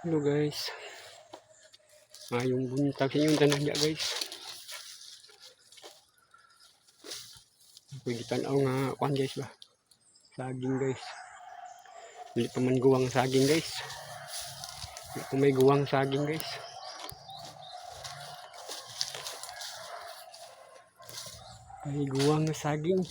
Hello guys. Maayong buntag sa inyong tanan diya, guys. Ako'y gitan-aw nga kuan, guys, ba. Saging, guys. Dili pa man guwang saging, guys. Di pa may guwang saging, guys. May guwang nga saging.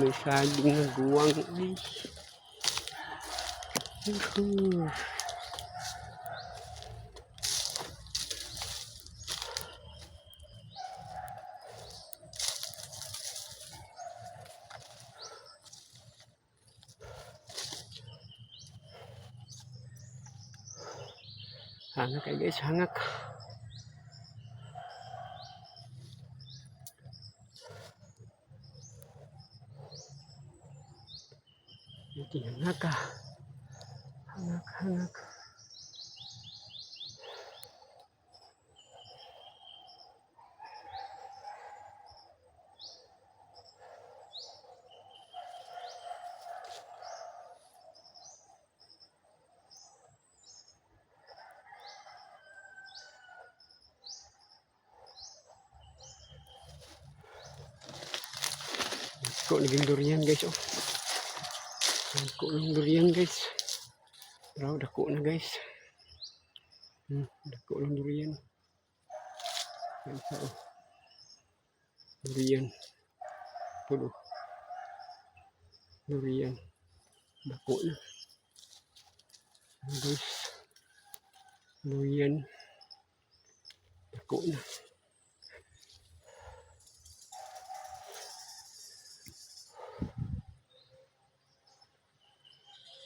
May saging nga guwang. Ay. Yuhu. Hangak ay, guys, hangak. Hindi hangak ah. Hangak, hangak. Dako naging durian, guys, oh. Dako ng durian, guys. Pero dako na, guys. Dako ng durian. Yan isa oh. Durian. Pulo. Durian. Dako na. Yan, guys. Durian. Dako na.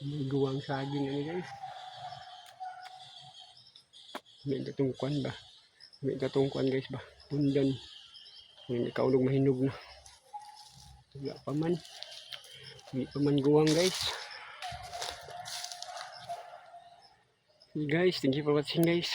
May guwang saging ani, guys. May katong kuan ba? May katong kuan, guys, ba? Pundan. May kaulog mahinog na. Wala pa man. Hindi pa man guwang, guys. Hey guys, thank you for watching, guys.